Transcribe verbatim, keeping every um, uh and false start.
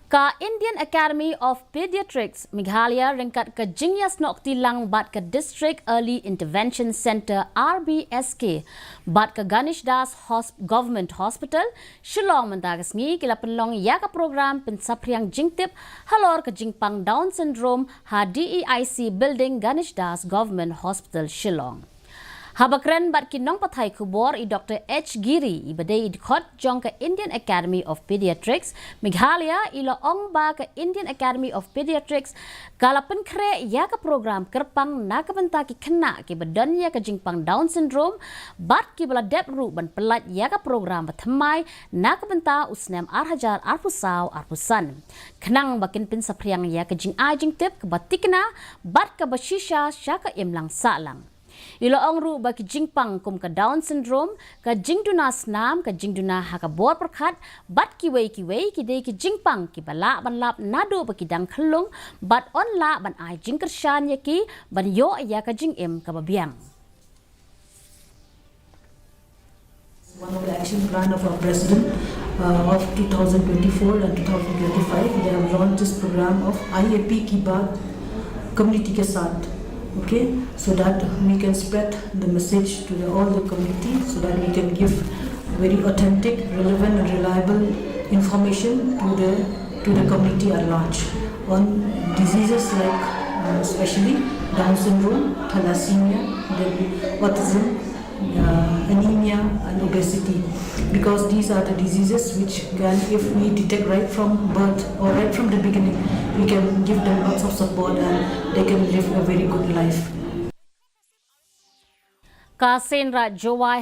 Ka Indian Academy of Pediatrics Meghalaya ryngkat ka jingïasnoh kti lang bad ka District Early Intervention Centre R B S K bad ka Ganesh Das Hosp- Government Hospital Shillong mynta ka sngi ki la pynlong ïa ka program pynsaphriang jingtip halor ka jingpang Down syndrome ha D E I C Building, Ganesh Das Government Hospital Shillong. Haba kren bad ki nongpathai khubor i Doctor H Giri i ba dei i dkhot jong ka Indian Academy of Pediatrics Meghalaya, i la ong ba ka Indian Academy of Pediatrics ka la pynkhreh ïa ka program kyrpang na ka bynta ki khynnah ki ba don ïa ka jingpang Down syndrome bad ki ba la dep ruh ban pyllait ïa ka program ba thymmai na ka bynta u snem ar hajar arphew saw arphew san, khnang ba kin pynsaphriang ïa ka jingai jingtip ka ba thikna bad ka ba shisha sha ka imlang sahlang. I la ong ruh ba ki jingpang kum ka Down syndrome, ka jingduna snam, ka jingduna ha ka bor pyrkhat bad kiwei kiwei ki dei ki jingpang ki ba lah ban lap naduh ba ki dang khyllung bad yn lah ban ai jingkyrshan ïa ki ban ïoh ïa ka jingim ka ba biang. One of the action plan of our president, uh, of two thousand twenty-four and two thousand twenty-five, they have launched this program of I A P Ki Baat Community Ke Saath. Okay, so that we can spread the message to the, all the community, so that we can give very authentic, relevant, and reliable information to the to the community at large on diseases like, uh, especially Down syndrome, thalassemia, then autism, uh, anemia, and obesity, because these are the diseases which can, if we detect right from birth or right from the beginning, we can give them lots of support and they can live a very good life. Ka Seiñ Raij Jowai